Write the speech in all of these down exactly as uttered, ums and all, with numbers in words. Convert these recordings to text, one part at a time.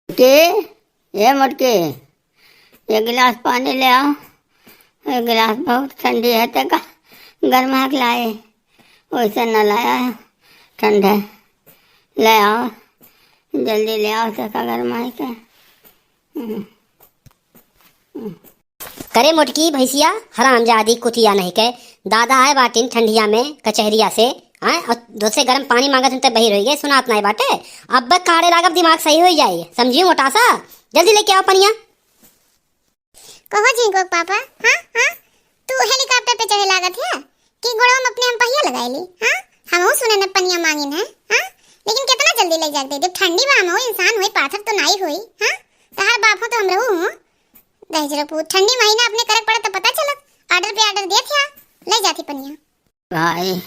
के, ए मोटकी, एक गिलास पानी ले आओ। एक गिलास बहुत ठंडी है, ते का गरमा के लाए, वैसे न लाया है, ठंडा है। ले आओ, जल्दी ले आओ, ते का गरमाए के। हम्म। करे मोटकी भैंसिया, हरामजादी कुतिया नहीं के, दादा आए बाटिन ठंडिया में कचहरिया से, आए, और दोसरे गरम पानी मांगत हन, तब बहिर होई गए, सुनात नाई बाटे। अब काढ़े लागब, दिमाग सही होई जाई, समझी मोटासा, जल्दी लेके आओ पनिया। कहो झिनको के पापा, हाँ, हाँ, तू helicopter पे चढ़े लागत है कि गोड़वा में अपने हम पहिया लगाए ली, हाँ? हमहू सुने न पनिया मांगिन है, हाँ? लेकिन कितना जल्दी ले जाके दे दे, ठंडी बा, हमहू इंसान होई, पाथर तो नाई होई, हाँ? तहार बाप हो तो हम रहू हूँ, दहेज रपूत, ठंडी महीना अपने करक पड़त तो पता चलत, order पे order देत है, ले जाती पनिया। भाई,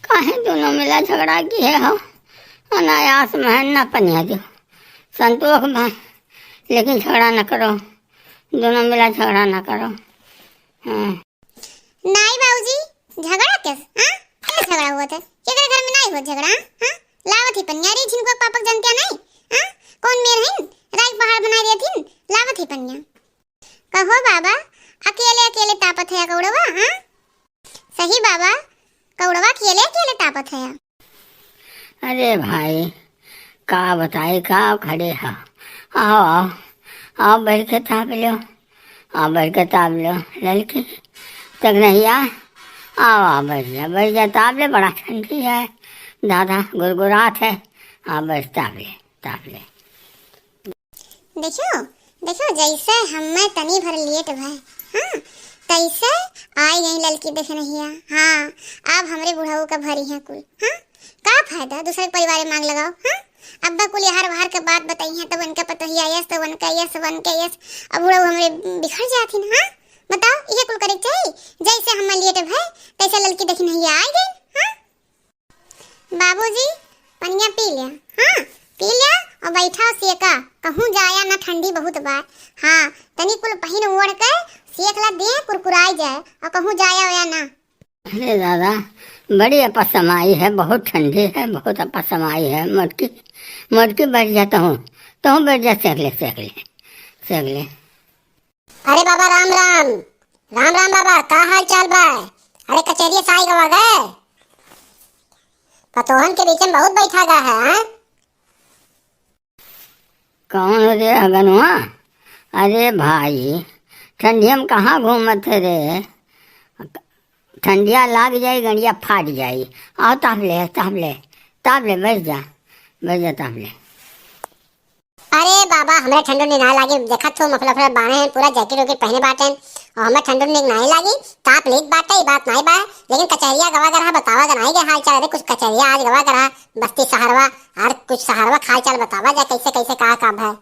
काहे दोनों मिला झगड़ा किहे हो? अनायास में ना पनिया दो, संतोष भाई, लेकिन झगड़ा न करो, दोनों मिला झगड़ा न करो। हाँ। नाई बाबूजी, झगड़ा कैस? हाँ? क्या झगड़ा हुआ था? केकरे घर में नाई हुआ झगड़ा? हाँ? लावत ही पनिया रे, झिनको के पापक जनत्या नहीं? हाँ? कौन मेर हिन? राई पहाड़ बनाए दिया थिन, लावत ही पनिया। कहो बाबा, अकेले अकेले तापत है कौड़वा, हाँ? सही बाबा, कौड़वा अकेले अकेले तापत है। अरे भाई, का बताई, का खड़े हा? आओ, आओ, आओ, बैठ के ताप लो, आओ, बैठ के ताप लो, ललकी, तक नहीं आ, आओ, आओ, बैठ जा, बैठ जा, ताप ले, बड़ा ठंडी है, दादा, गुरगुरात है, आओ, बैठ, ताप ले, ताप ले। देखियो, देखियो, जैसे हमें तनी भर लेट भय, हाँ, तैसे आई गई ललकी देखनहिया। हाँ, अब हमरे बुढ़ऊ का भरी है कुल, हाँ, का फायदा दूसरे के परिवार में आग लगाओ, हाँ? अब्बा कुल यार वार के बात बताई हैं, तब उनका पतोहिया यस, तब उनका यस, तब उनका यस, अब बुढ़ऊ हमरे बिखर जाथिन, हाँ? बताओ, ये कुल करे के चाही? जैसे हमें लेट भय, तैसे ललकी देखनहिया आई गई, हाँ? बाबूजी, पनिया पी ल्या, हाँ, पी ल्या और बैठा सेका, कहूँ जाया ना, ठंडी बहुत बा। हाँ, तनी कुल पहिन ओढ़ के सेक ला, दे कुरकुराई जाए और कहूँ जाया ओया ना। अरे दादा, बड़ी अपसमाई है, बहुत ठंडी है, बहुत अपसमाई है। मोटकी, मोटकी बैठ जा, तहूँ, तहूँ बैठ जा, सेक ले, सेक ले, सेक ले। अरे बाबा, राम राम। राम राम बाबा, का हाल चाल बा? अरे कचेरिया से आई गवा गए? पतोहन के बीच में बहुत बैठा गा है, हैं? कौन रे अगनुआ? अरे भाई, ठंडिया में कहाँ घूमत है रे? ठंडिया लाग जाई, गंडिया फाट जाई। आओ ताप ले, ताप ले, ताप ले, बैठ जा, बैठ जा, ताप ले। अरे बाबा, हमरे ठंडो नी ना लागी, देखत हो मफलर उफलर बांधे हैं, पूरा जैकेट वैकेट पहने बाटे हैं, और हमें ठंडो नी ना लागी, ताप लेत बाटे, ई बात नाई बा, लेकिन कचहरिया गवा गरहा बतावा गनाई के हाल चाल, अरे कुछ कचहरिया आज गवा गरहा, बस्ती सहरवा, और कुछ सहरवा के हाल चाल बतावा जा, कैसे कैसे का का है।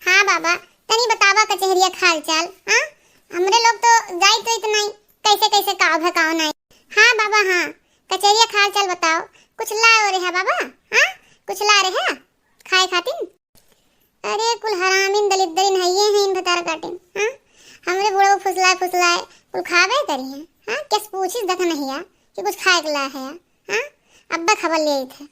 हाँ बाबा, तनी बतावा कचहरिया के हाल चाल, हाँ? हमरे लोग तो जाइत रहित नहीं, कैसे कैसे का भा का नहीं। हाँ बाबा, हाँ, कचहरिया के हाल चाल बताओ, कुछ लाए रहे बाबा, हाँ? कुछ लाए रहे खाए खातिर? अरे कुल हरामिन दलिद्दरिन हइये हैं, इन भतार काटिन, हाँ? हमरे बुढ़ऊ फुसलाए फुसलाए कुल खाबे करी हैं, हाँ? केस पूछिस देखनहिया कि कुछ खाए के ला है, हाँ? अब्बा खबर ले आई थे।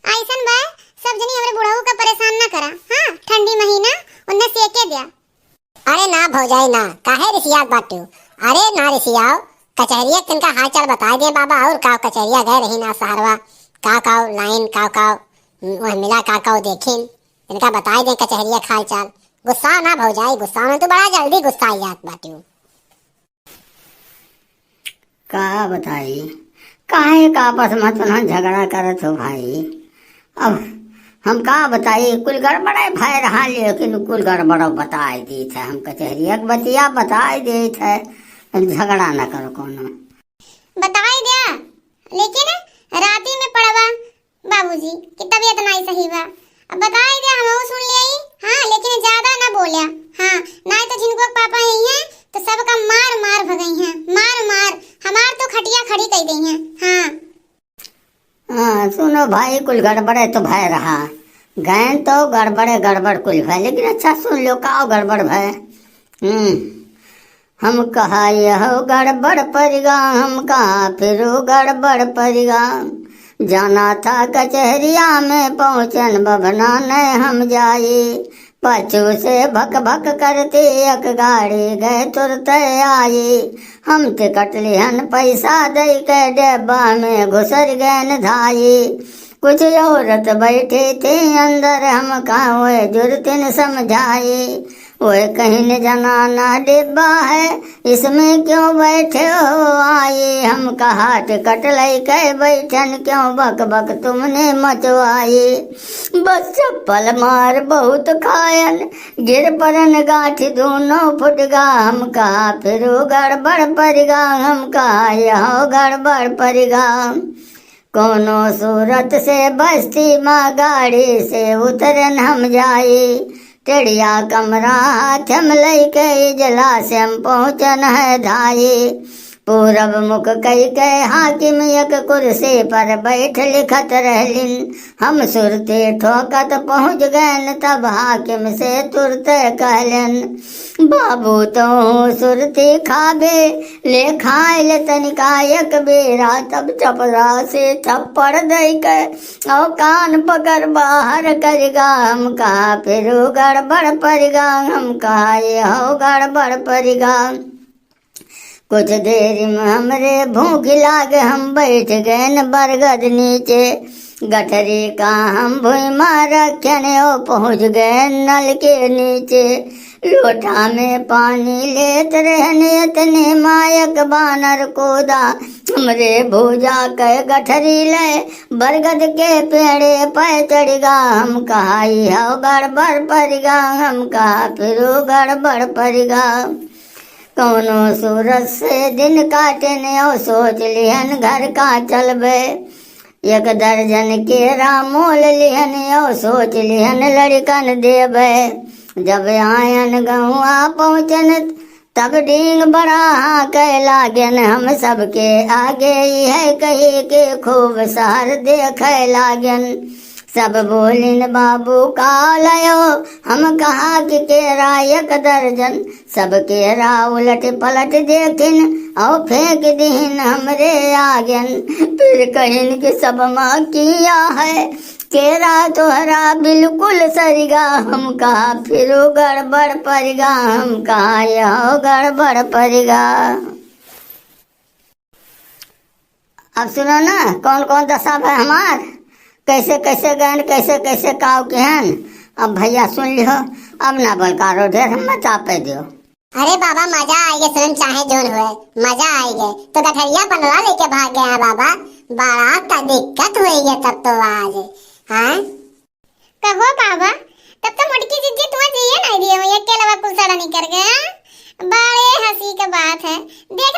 ऐसन बा, सब जनी हमरे बुढ़ऊ का परेशान ना करा, हाँ? ठंडी महीना, उन्हें सेके द्या। अरे ना भौजाई ना, काहे रिसियात बाटू? अरे ना रिसियाओ, कचहरिया के तनका हाल चाल बताए दे बाबा, और का कचहरिया गए रही ना सहरवा, का का लाइन, का का वह मिला, का का देखिन, तनका बताए दे कचहरिया के हाल चाल। गुस्सा ना भौजाई, गुस्सा में तू बड़ा जल्दी गुस्सा जात बाटू। का बताई, काहे का आपस में इतना झगड़ा करत हो भाई? अब हम का बताई, कुल गड़बड़े भय रहा, लेकिन कुल गड़बड़ बताए देत है, हम कचहरिया के बतिया बताए देत है, झगड़ा न करो कोनो। बताए दिया, लेकिन राती में पड़वा बाबूजी की तबीयत नाई सही बा। अब बताई दे, हमहू सुन लिया ही। हाँ, लेकिन ज्यादा ना बोल्या। हाँ, नाई तो झिनको के पापा यही हैं, तो सबका मार मार भगई हैं, मार मार। हमार तो खटिया खड़ी कई दई हैं। हाँ। हाँ, सुनो भाई, कुल गड़बड़े तो भय रहा। गैन तो गड़बड़े गड़बड़ कुल भय, लेकिन अच्छा सुन लो, का गड़बड़ भय? हम्म। हम कहा यह गड़बड़ परिगा, हम कहा फिर गड़बड़ परिगा। जाना था कचहरिया में पहुँचन बभना नै हम जाई। पाछू से भक भक करती एक गाड़ी गए तुरते आई। हम टिकट लिहन पैसा दई के डेब्बा में घुसर गएन धाई। कुछ औरत बैठी थी अंदर, हम कहाँ ओए जुरतिन समझाई। ओए कहिन जनाना डिब्बा है, इसमें क्यों बैठे हो आई? हम कहा टिकट लइके बैठन, क्यों बक बक तुमने मचवाई? बस चप्पल मार बहुत खायन, गिर परन गाँठ दूनों फुटगा। हम कहा फिरू गड़बड़ परिगा, हम कहा यहो गड़बड़ परिगा। कौनो सूरत से बस्ती मा गाड़ी से उतरन हम जाई। टेढ़िया कमरा हाथ हम लइके इजलास हम पहुँचन है धाई। पूरब मुख कइके हाकिम एक कुर्सी पर बैठ लिखत रहलिन। हम सुरती ठोकत पहुँच गएन, तब हाकिम से तुरते कहलेन, बाबू तोहूँ सुरती खाबे, ले खाइल तनिका एक बेरा, तब चपला से थप्पड़ दइके औ कान पकड़ बाहर करिगा। हम कहा फिरू गड़बड़ परिगा, हम कहा यहो गड़बड़ परिगा। कुछ देरी में हमरे भूख लागे, हम बैठ गएन बरगद नीचे। गठरी का हम भुइँ मा रखेन, ओ पहुँच गएन नल के नीचे। लोटा में पानी लेत रहन, इतने मा एक बानर कूदा। हमरे भुजा के गठरी ले बरगद के पेड़े पे चढ़िगा। हम कहा यहो गड़बड़ परिगा, हम कहा फिरू गड़बड़ परिगा। कौनो सूरत से दिन काटेन औ सोच लिहन घर का चलबे। एक दर्जन केरा मोल लिहन औ सोच लिहन लड़िकन देबे। जब आयन गउँवा पहुँचन तब डींग बड़ा हाँके लागेन, हम सबके आगे इहै कहिके खूब सहर देखै लागेन। सब बोलिन बाबू का लयो, हम कहा कि केरा एक दर्जन। सब केरा उलट पलट देखिन औ फेंक दिहिन हमरे आगेन। फिर कहिन कि सब मा किया है केरा तोहरा बिल्कुल सरिगा। हम कहा फिरू गड़बड़ परिगा, हम कहा यहो गड़बड़ परिगा। अब सुनो ना, कौन कौन दसा भै हमार, कैसे कैसे गएन, कैसे कैसे काव किहन। अब भइया सुन लिहो, अब ना बलकारो ढेर, हम मचा पे दियो। अरे बाबा, मजा आइगे, सुनन चाहे जौन होए, मजा आइगे। तो गठरिया बनला लेके भाग गया बाबा, बड़ा त दिक्कत होइगे तब तो आज। हाँ, कहो बाबा, तब तो मोटकी जिज्जी तुआ जिए नहीं दिए हुए, अकेलवा कुल सड़ा निकर गया। बड़े हँसी के बात है, देख